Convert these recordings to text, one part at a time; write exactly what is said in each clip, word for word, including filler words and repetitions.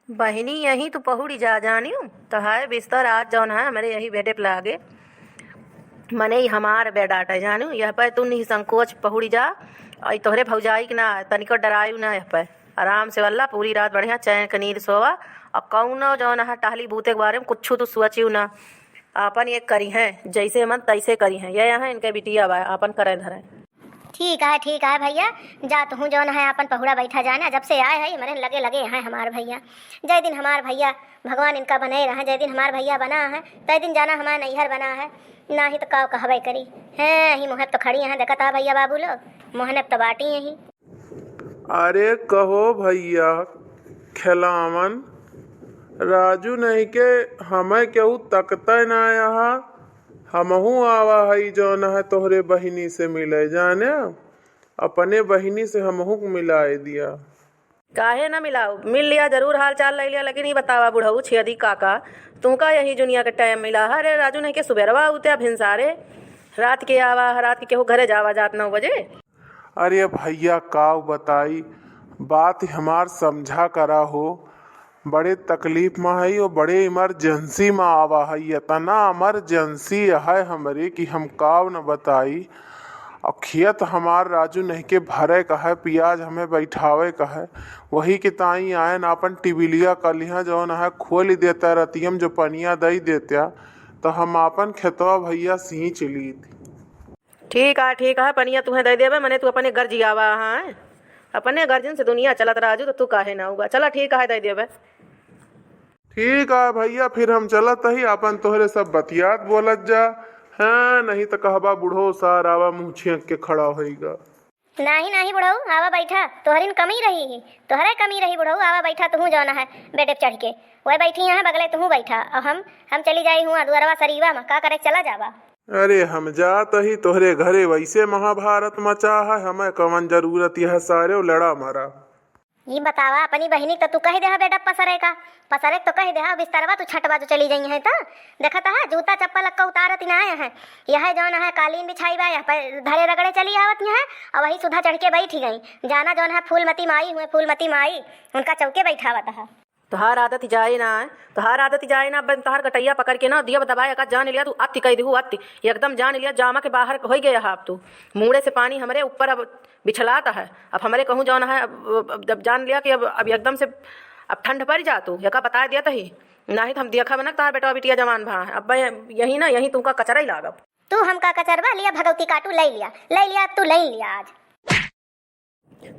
बहिनी, यहीं तू पहुड़ी जा जानियो, तो है बिस्तर आज जौन है हमरे यही बेडे पे लागे, मने ई हमार बेड आटे जानियो, यह पे तू निसंकोच पहुड़ी जा, और ई तोहरे भौजाई के ना तनिको डरायु ना, यह पे आराम से वल्ला पूरी रात बढ़िया चैन के नींद सोवा, और कौनो जौन है टहली बूते के बारे में कुछ तू सोचियो ना, आपन ये करी हैं, जैसे मन तैसे करी हैं, ये यहाँ इनके बिटिया बा, आपन करे धरे। ठीक है, ठीक है भैया, जा तुहूँ जौन है आपन पहुड़ा बैठा जाना, जब से आए है हमरे लगे लगे हैं हमार भैया। जय दिन हमार भैया, भगवान इनका बने रहे, जय दिन हमार भैया बना है, तय दिन जाना हमार नैहर बना है, नाही तो काव कहबे करी। हैं, ही मुँहे तो खड़ी हैं, देखत आ भैया बाबू लोग, मुँहने तो बाटी यही। अरे कहो भैया खेलावन, राजू नहीं के हमें केहू तकते ना यहाँ, हमहू आवा हई जौन है तोहरे बहिनी से मिले, जाने अपने बहिनी से हमहू के मिलाए दिया। काहे ना मिलाऊ, मिल लिया जरूर, हाल चाल ले लिया, लेकिन ई बतावा बुढ़ऊ छेदी काका, तुमका यही जुनिया के टाइम मिला है? अरे राजू नहीं के सुबेरवा उते भिनसारे, रात के आवा, रात के केहू घरे जावा जात नौ बजे। अरे भैया काव बताई, बात हमार समझा करा हो, बड़े तकलीफ में हई और बड़े इमरजेंसी में आवा हई। इतना इमरजेंसी है हमरे कि हम काव न बताई। और खेत हमार राजू नहीं के भरे का है, पियाज हमें बैठावे का है, वही के ताई आयन आपन टिबिलिया कलिहा जौन है खोल देता रतियम जो पनिया दई देता, तो हम आपन खेतवा भैया सींच लीत। ठीक है, ठीक है, पनिया तुहें दे देबे, मने तू अपने गर्जी आवा, हाँ, अपने गर्जन से दुनिया चलत राजू, तो तू काहे ना हुआ। चला ठीक है, दे देबे। ठीक है भैया, फिर हम चलत ही, अपन तोहरे सब बतियात बोलत जा। हाँ, नहीं तो कहबा बुढ़ऊ सार आवा मुँह छेंक के खड़ा होइगा। नाही, नाही बुढ़ऊ, आवा बैठा, तोहरिन कमी रही ही, तोहरे कमी रही बुढ़ऊ, आवा बैठा, तुहूँ जौन है बेडे पे चढ़ के, वह बैठी यहाँ बगले, तुहूँ बैठा, और हम, हम चली जाई हुआ दुअरवा सरीवा में, का करे चला जावा। अरे हम जात ही तोहरे घरे, वैसे महाभारत मचा है, हमें कवन जरूरत यह सारे लड़ा मरा। ई बतावा, अपनी बहिनी क त तू कहि देहा बेडे प पसरे का, पसरे क तो कहि देहा, बिस्तरवा तू छटवा जो चली जइहैं त। देखत हा, जूता चप्पल अक्का उतारत ही नाहीं है। यह जौन है कालीन बिछाई बा, यह पे धरे रगड़े चली आवत ही है, और वही सुधा चढ़ के बैठी गई। जाना जौन है फूलमती माई हुए, फूलमती माई, उनका चौके बैठावत है। तोहार आदत ही जाए ना है, तोहार आदत ही जाए ना, अब तोहार गटैया पकड़ के ना दिया दबाए का जान लिया, तू अति कह दिहू अति, एकदम जान लिया जामा के बाहर होइ गया है अब तू। मूड़े से पानी हमरे ऊपर अब बिछलात है। अब हमरे कहूँ जौन है, अब, अब जब जान लिया कि अब, अब एकदम से अब ठंड पड़ जा तू, यका बताए दिया तही, नाहीं तो हम देखा बना तोहार बेटवा बिटिया जवान भा है। अब यही ना, यही तुमका कचरा ही लागब। तू हमका कचरवा लिया, भगवती काटू, ले लिया, ले लिया, अब तू ले लिया आज।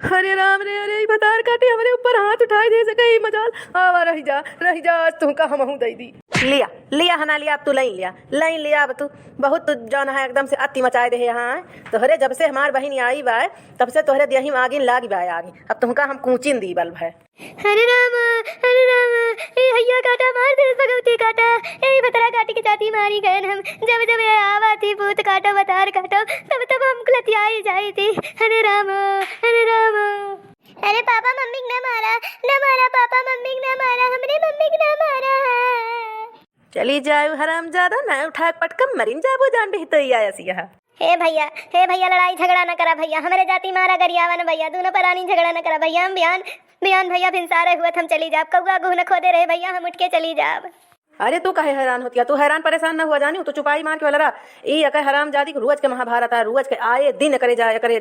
अरे राम रे, अरे ई भतार काटी हमरे ऊपर हाथ उठाई दे सके, ई मजाल आवा, रहि जा, रहि जा, आज तुमका हमहू दई दी। लिया, लिया हना लिया, अब तू लई लिया, लई लिया, अब तू बहुत तू जौन है एकदम से अति मचाए दे है यहाँ। तोहरे जब से हमार बहिन आई बा, तब से तोहरे देही में आगिन लागी बा आगी। अब तुमका हम कूचिन दी बल भय। हरे राम, हरे राम, ए हइया काटा मार दे भगवती काटा, ए भतरा काटी के जाती मारी गयन हम, जब जब ये आवा थी भूत काटो भतार काटो, तब तब हम कुलतियाई जाई थी। हरे राम, हरे राम। अरे पापा मम्मी के ना मारा, ना मारा पापा मम्मी के ना मारा, हमरे मम्मी के ना मारा है। चली जाए हरामजादा, ना उठा के पटकम मरिन जाबो जान भी तो आया सी यहाँ। हे भैया, हे भैया, लड़ाई झगड़ा न करा भैया, हमरे जाति मारा गरियावा न भैया, दूनो परानी झगड़ा न करा भैया, हम बिहान, बिहान भैया भिनसारे हुअत हम चली जाब, कौआ गुह न खोदे रहे भैया, हम उठ के चली जाब। अरे तू काहे हैरान होतिया, तू हैरान परेशान न हुआ जानियो, तू चुपाई मार के वाला रहा। ई एकर हरामजादी के रोज के महाभारत आ, रोज के आए दिन एकरे जा, एकरे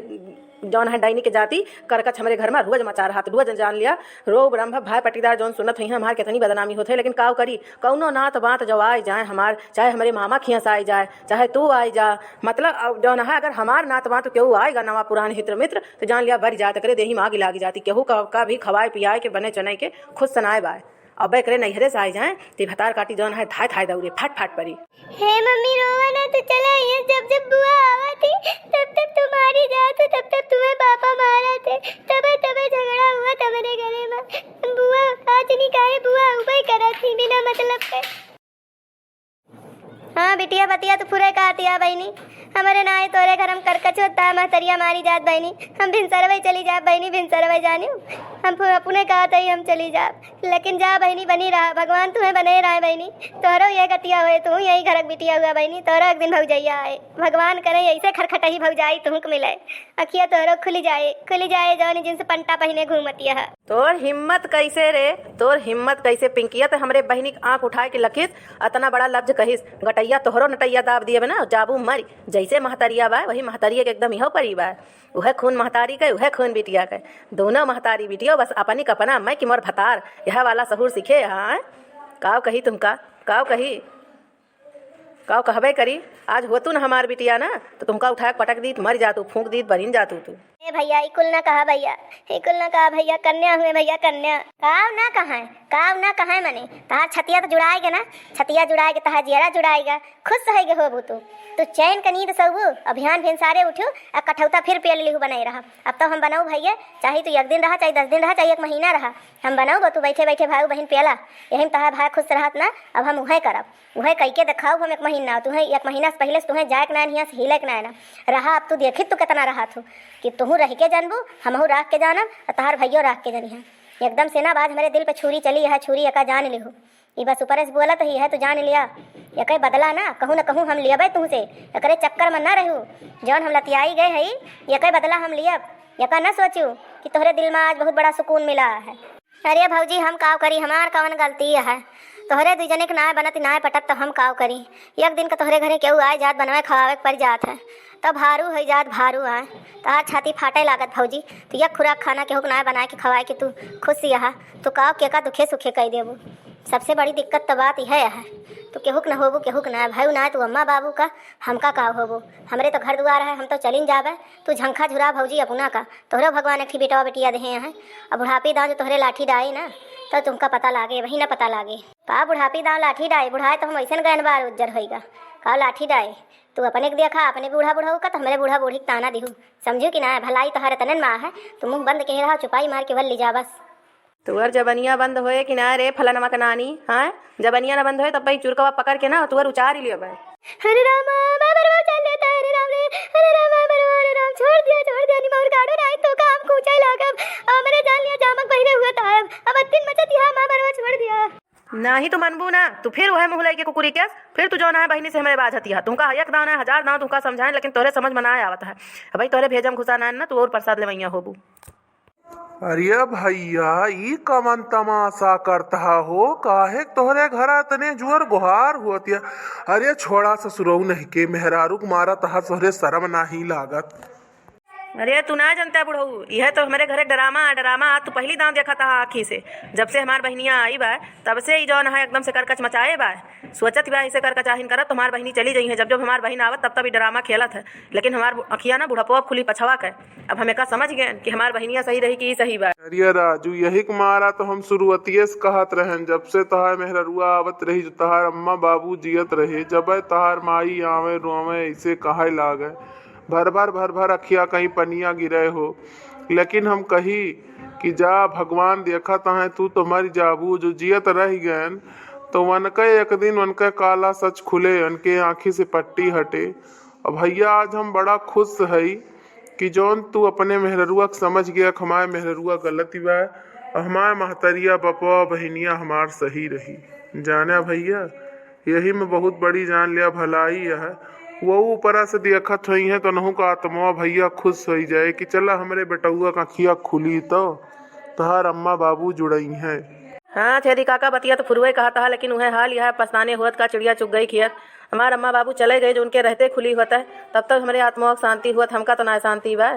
जौन है डाइनी के जाति, करकच हमरे घर में रोज मचा रहा, रोज जान लिया, रोग रंभ भाई पट्टीदार जौन सुनत हुई हैं, हमार कितनी बदनामी होत है, लेकिन काव करी, कौनो नात बात जो आए जाए हमार, चाहे हमरे मामा खियाँ से आए जाए, चाहे तू आए जा, मतलब, अब जौन है, अगर हमार नात बात केहू आएगा, नवा पुरान हित्र मित्र, तो जान लिया, बर जात करे, देही में आग लाग जाती, केहू का, का भी खवाए पियाए के, बने चने के, खुश सनाए बाए। अब एकरे नैहरे से आए जाए, ते भतार काटी जौन है, धाय धाय दौड़े, फाट फाट परी। हे मम्मी, रोवा ना, तू चला, ये जब जब बुआ आवा थी, तब तब तू मारी जात, तब तब तुम्हें पापा मारा थे, तबे तबे झगड़ा हुआ था मेरे घरे में। बुआ, आज नहीं काहे बुआ उबई करा थी बिना मतलब के। हाँ बिटिया, बतिया तू फुरे कहतिया बहिनी, हमरे नाई तोरे घर हम करकचो ता महतरिया मारी जात बहिनी, हम भिनसरवे चली जाब बहिनी, भिनसरवे जानियो, हम फु-, अपने कहत ही हम चली जाब। लेकिन जा बहिनी, बनी रहा, भगवान तुम्हें बने रहे बहिनी। तोहरो ये गतिया हुए, तू यही घरक बिटिया हुआ बहिनी, तोहरो एक दिन भौजैया आए। भगवान करे ऐसे खरखटही भौजाई तुहक मिले, अखिया तोहरो खुली जाए, खुली जाए जौन जिनसे पंटा पहिने घूमतिया है। तोर हिम्मत कैसे रे, तोर हिम्मत कैसे पिंकिया, ते हमरे बहिनी के आँख उठाए के लखिस, अतना बड़ा लफ्ज कहिस, गटैया तोहरो नटैया दाब दिए बना, जाबू मरी। जैसे महतरिया बा, वही महतरिया के एकदम इहो परी बा। उहे खून महतारी के, उहे खून बिटिया के। दोनों महतारी बिटियो बस अपनी कपना मैं कि मोर भतार, यह वाला सहूर सीखे। हाँ, काव कही तुमका, काव कही, काव कहबे करी। आज होतू न हमार बिटिया ना, तो तुमका उठाए के पटक दीत, मर जातू, फूंक दीत, बनिन जातू तू। ए भैया, ई कुल ना कहा भैया, ई कुल ना कहा भैया, कन्या हुए भैया, कन्या। काव ना कहाए, काव ना कहाए मने, तहार छतिया तो जुड़ाए गे ना, छतिया जुड़ाए गे, तहार जियरा जुड़ाए गे, खुश होइगे होबू तू। तू चैन के नींद सौबू, अभियान भिनसारे उठू, आ कठौता फिर पेल लिहू बनाए रहा। अब तो हम बनाऊ भैया, चाहे तू एक दिन रहा, चाहे दस दिन रहा, चाहे एक महीना रहा, हम बनाऊ, तू बैठे बैठे भाऊ बहिन पेला, यही में तहार भाई खुश रहत ना, अब हम उहे करब, उहे कइके देखाऊ हम एक महीना, तुहे एक महीना से पहिले से तुहे जाए के ना, हियाँ से हिले के ना, ना रहा। अब तू देखी तू कितना रहत हो कि तुहू रह के जानबू, हमहू रह के जानब, आ तहार भैयो रह के जानिहा। एकदम से ना बाज हमरे दिल पे छुरी चली, यह छुरी एका जान लिहू। ई बस ऊपरे से बोलत ही है, तू जान लिया। एके बदला ना, कहूँ न कहूँ हम लियबे तुहसे। एकरे चक्कर में ना रहू। जौन हम लतियाई गए हई, एके बदला हम लियब। एका ना सोचू कि तोहरे दिल में आज बहुत बड़ा सुकून मिला है। अरे भौजी, हम काव करी, हमार कवन गलती है? तोहरे दुई जने के नाय बनत, नाय पटत, तो हम काव करी? एक दिन का तोहरे घरे केहू आए जात, बनवे खवावे के पड़ जात है, तब भारू होई जात, भारू आए। तहार छाती फाटे लागत भौजी, तू एक खुराक खाना केहू के नाय बनाए के खवाए के तू खुश यहा, तू काव के का दुखे सुखे कई देबू। सबसे बड़ी दिक्कत तो बात यह है, तू केहू के न होबू, केहू के ना भाई ना, तू अम्मा बाबू का, हमका का होबू? हमरे तो घर दुआर है, हम तो चलिन जाबे। तू झंखा झुरा भौजी अपना का, तोहरो भगवान एक ठी बेटवा बेटिया देहे हैं। अब बुढ़ापी दाँव जो तोहरे लाठी डाई ना, तो तुमका पता लागे, वही ना पता लागे। का बुढ़ापी दाँव लाठी डाई, बुढ़ाए तो हम ऐसन गयन बार उज्जर होइगा। का लाठी डाई, तू अपने के देखा, अपने बूढ़ा बुढ़ऊ का, तो हमरे बूढ़ा बूढ़ी के ताना दिहू। समझू कि ना, भलाई तोहरे तनन मा है, तू मुँह बंद के रहा, चुपाई मार के वल ली जा बस। तुअर जबनिया बंद होए कि ना रे फलनवा के नानी, हाँ? जबनिया ना बंद होए तब भाई चुरकवा पकड़ के ना तुअर उचार ही लियो भाई। हरे रामा, मैं मरवा चल लेता, हरे राम रे, हरे राम, मैं मरवा, हरे राम, छोड़ दिया, छोड़ दिया, निमौर काटो ना, तो काम कूचे लागब, हमरे जान लिया जामक बहिरे हुआ ताब, अब अत्तिन मचत यहाँ, मैं मरवा छोड़ दिया। नाही तो मनबू ना, तू फिर वह मुँह लइके कुकुरी केस, फिर तू जौन है बहिनी से हमरे बाझत यहाँ, तुमका एक दाँव ना, हजार दाँव तुमका समझाएँ, लेकिन तोहरे समझ में ना आवत है। अब भाई तोहरे भेजम घुसा ना, ना तू और प्रसाद लेवैया होबू। अरे भैया, ई कवन तमाशा करत हा हो? काहे तोहरे घरा तने जुअर गोहार होत या? अरे छोड़ा ससुरऊ नहीं के मेहरारू के मारा तहा तोहरे शरम नाही लागत। अरे तू ना जनता बुढ़ऊ, यह तो हमरे घरे डरामा, डरामा आज तू पहली दाँव देखत हा आँखी से। जब से हमार बहिनिया आई बा, तब से ई जौन है एकदम से करकच मचाए बा। सोचत बा ऐसे करकचाहिन करत, तुम्हार बहिनी चली जइहैं। जब जब हमार बहिन आवत, तब तब ई डरामा खेलत है। लेकिन हमार बु-, अखिया ना बुढ़पवा खुली पछवा के। अब हम एका समझ गए कि हमार बहिनिया सही रही कि ई सही बा। अरे राजू, यही के मारा तो हम शुरुआतिये से कहत रहन, जब से तहार मेहररुआ आवत रही, जो तहार अम्मा बाबू जियत रहे, जब तहार माई आवे रोवे, ऐसे कहे लागे, भर भर, भर भर अखिया कहीं पनिया गिरे हो। लेकिन हम कही कि जा भगवान देखत हैं, तू तो मर जाबू, जो जियत रह गएन, तो वनके एक दिन वनके काला सच खुले, वनके आँखी से पट्टी हटे। और भैया, आज हम बड़ा खुश हई कि जौन तू अपने मेहररुआ के समझ गया कि हमार मेहररुआ गलत बा, और हमार महतरिया, बपवा, बहिनिया हमार सही रही। जाने भैया, यही में बहुत बड़ी जान लिया भलाई है। वो ऊपरा से देखत होइहैं, तो नहु का आत्मा भैया खुश होई जाए कि चला हमरे बेटउआ का अखिया खुली तो तहार अम्मा बाबू जुड़इहैं। हाँ, छेदी काका, बतिया तो फुरुए कहत हा, लेकिन उहे हाल यह पछताने होत का चिड़िया चुग गई खेत। हमार अम्मा बाबू चले गए, जो उनके रहते खुली होत है, तब तक हमरे आत्मा के शांति होत, हमका तो ना शांति बा।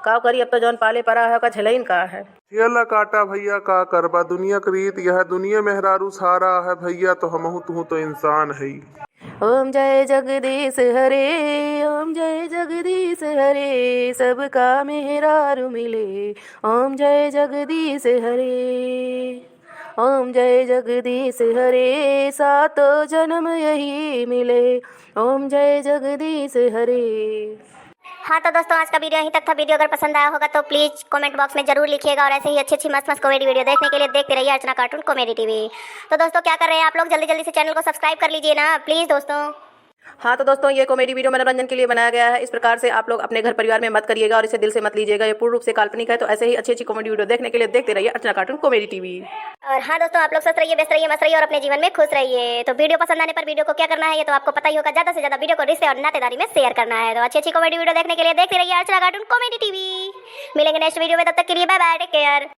काव करी, अब तो जौन पाले परा है, ओका झेलइन का है। ठेला काटा भैया, का करबा, दुनिया के रीत यह, दुनिया मेहरारू सारा है भैया, तो हमहू तुहू तो इंसान हई। ओम जय जगदीश हरे, ओम जय जगदीश हरे, सबका मेहरारू मिले। ओम जय जगदीश हरे, ओम जय जगदीश हरे, सातों जन्म यही मिले। ओम जय जगदीश हरे। हाँ तो दोस्तों, आज का video यहीं तक था। Video अगर पसंद आया होगा तो please comment box में जरूर लिखिएगा और ऐसे ही अच्छी अच्छी मस्त मस्त comedy video देखने के लिए देखते रहिए अर्चना Cartoon Comedy TV। तो दोस्तों, क्या कर रहे हैं आप लोग, जल्दी जल्दी से channel को subscribe कर लीजिए ना please दोस्तों। हाँ तो दोस्तों, ये comedy video मनोरंजन के लिए बनाया गया है। इस प्रकार से आप लोग अपने घर परिवार में मत करिएगा और इसे दिल से मत लीजिएगा। ये पूर्ण रूप से काल्पनिक है। तो ऐसे ही अच्छी अच्छी comedy video देखने के लिए देखते रहिए अर्चना Cartoon Comedy TV। और हाँ दोस्तों, आप लोग स्वस्थ रहिए, व्यस्त रहिए, मस्त रहिए और अपने जीवन में खुश रहिए। तो video पसंद आने पर video को क्या करना है, ये तो आपको पता ही होगा। ज्यादा से ज्यादा video को रिश्ते और नातेदारी में share करना है। तो अच्छी अच्छी comedy video देखने के लिए देखते रहिए अर्चना Cartoon Comedy TV। मिलेंगे next video में, तब तक के लिए bye bye, take care।